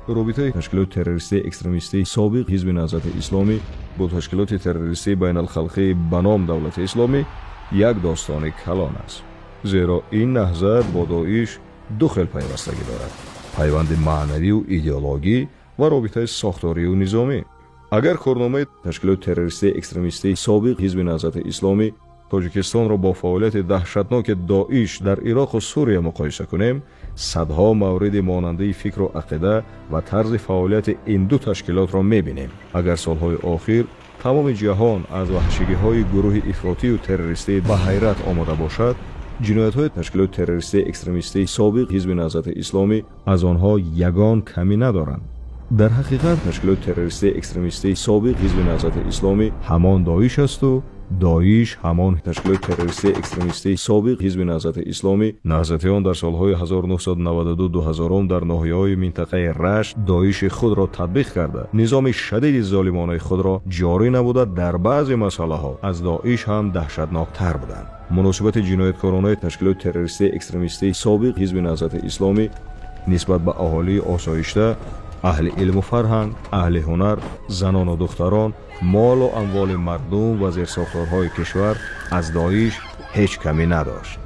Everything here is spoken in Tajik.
Робитаи ташкилоти террористии экстремистии собиқ Ҳизби Наҳзати Исломӣ бо ташкилоти террористии байналхалқӣ ба ном Давлати Исломӣ як достони калон аст, зеро ин наҳзат бо Доиш ду хел пайвастагӣ дорад: пайванди маънавию идеологӣ ва робитаи сохторию низомӣ. Агар корномаи ташкилоти террористии экстремистии собиқ Ҳизби Наҳзати Исломӣ Тоҷикистонро бо фаъолияти даҳшатноки Доиш дар Ироқу Сурия муқоиса кунем, садҳо мавриди монандаи фикру ақида ва тарзи фаъолияти ин ду ташкилотро мебинем. Агар солҳои охир тамоми ҷаҳон аз ваҳшигиҳои гурӯҳи ифротию террористӣ ба ҳайрат омода бошад, ҷиноятҳои ташкилоти террористии экстремистии собиқ Ҳизби Наҳзати Исломӣ аз онҳо ягон камӣ надоранд. Дар ҳақиқат, ташкилоти террористии экстремистии собиқ Ҳизби Наҳзати Исломӣ ҳамон Доиш асту Доиш ҳамон ташкилоти террористии экстремистии собиқ Ҳизби Наҳзати Исломӣ. Наҳзатиён дар солҳои 1992-2000 дар ноҳияҳои минтақаи Рашт Доиши худро татбиқ карда, низоми шадиди золимонаи худро ҷорӣ намуда, дар баъзе масъалаҳо аз Доиш ҳам даҳшатноктар буданд. Муносибати ҷинояткоронаи ташкилоти террористии экстремистии собиқ Ҳизби Наҳзати Исломӣ нисбат ба аҳолии осоишта, аҳли илму фарҳанг, аҳли ҳунар, занону духтарон, молу амволи мардум ва зерсохторҳои кишвар аз Доиш ҳеҷ камӣ надошт.